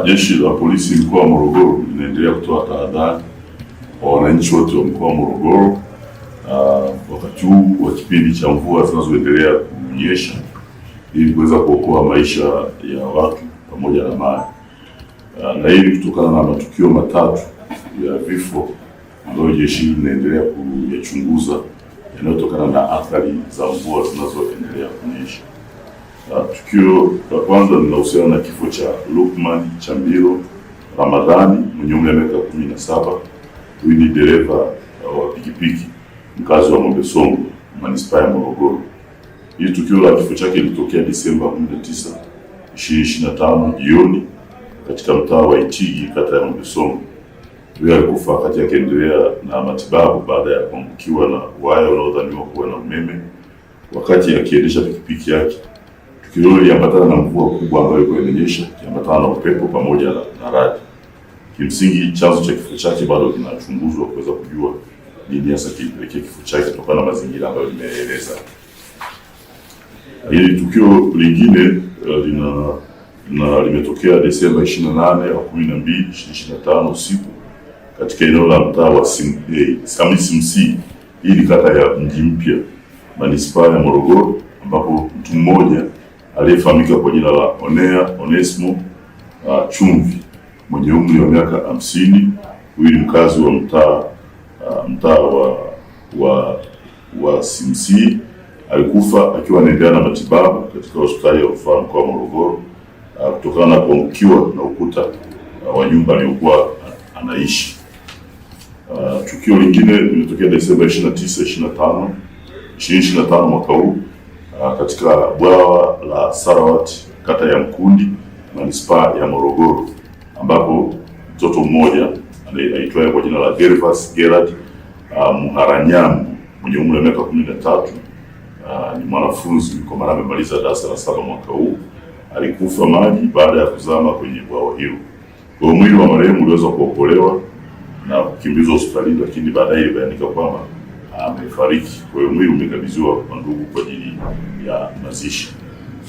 Jeshi la Polisi mkoa wa Morogoro linaendelea kutoa tahadhari kwa wananchi wote wa mkoa wa Morogoro wakati huu wa kipindi cha mvua zinazoendelea kunyesha ili kuweza kuokoa maisha ya watu pamoja na mali. Na hii ni kutokana na matukio matatu ya vifo ambayo jeshi linaendelea kuyachunguza yanayotokana na athari za mvua zinazoendelea kunyesha. Tukio la kwanza linahusiana na kifo cha Lukman Chambiro Ramadhani mwenye umri wa miaka 17. Huyu ni dereva wa pikipiki mkazi wa Ng'ombe manispaa ya Morogoro. Hili tukio la kifo chake lilitokea Disemba 19, 2025 jioni katika mtaa wa Itigi kata ya Ng'ombe. Huyu alikufa wakati akiendelea na matibabu baada ya kuangukiwa na waya unaodhaniwa kuwa na umeme wakati akiendesha pikipiki yake. Tukio hilo liliambatana na mvua kubwa ambayo ilikuwa imenyesha ikiambatana na upepo pamoja na radi. Kimsingi, chanzo cha kifo chake bado kinachunguzwa kuweza kujua nini hasa kilipelekea kifo chake kutokana na mazingira ambayo nimeeleza. Lakini tukio lingine limetokea Desemba 28 wa 12 2025 usiku katika eneo la mtaa wa Samisi MC. Hii ni kata ya Mji Mpya, manispaa ya Morogoro, ambapo mtu mmoja aliyefahamika kwa jina la Onea Onesmo Chumvi mwenye umri wa miaka 50. Huyu ni mkazi wa mtaa wa Simsi, alikufa akiwa anaendelea na matibabu katika hospitali ya rufaa mkoa wa Morogoro kutokana na kuangukiwa na ukuta wa nyumba aliyokuwa anaishi. Tukio lingine limetokea Desemba 29, 25 2025 mwaka huu katika bwawa la Sarawat kata ya Mkundi manispaa ya Morogoro ambapo mtoto mmoja anaitwaye kwa jina la Gervas Gerard Muharanyambu mwenye umri wa miaka 13, ni mwanafunzi kwa maana amemaliza darasa la saba mwaka huu, alikufa maji baada ya kuzama kwenye bwawa hilo. Kwa hiyo mwili wa marehemu uliweza kuokolewa na kukimbizwa hospitalini, lakini baadaye ilibainika kwamba amefariki. Kwa hiyo mwili umekabidhiwa kwa ndugu kwa ajili ya mazishi.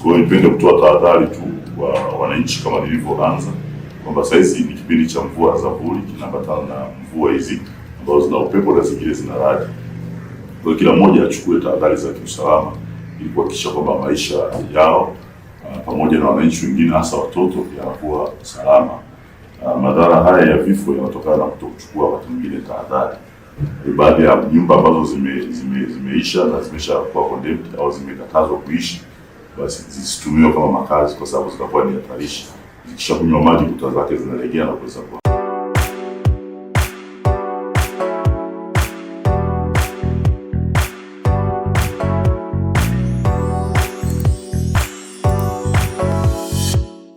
Kwa hiyo nipende kutoa tahadhari tu kwa wananchi kama nilivyoanza kwamba saizi ni kipindi cha mvua za vuli kinaambatana na mvua hizi ambazo zina upepo na zingine zina radi. Kwa hiyo kila mmoja achukue tahadhari za kiusalama ili kuhakikisha kwamba maisha yao pamoja na wananchi wengine hasa watoto yanakuwa salama. Madhara haya ya vifo yanatokana na kutokuchukua wakati mwingine tahadhari. Baadhi ya nyumba ambazo zimeisha na zimeshakuwa condemned au zimekatazwa kuishi, basi zisitumiwe kama makazi kwa sababu zitakuwa ni hatarishi. Zikishakunywa maji kuta zake zinalegea na kuweza kuwa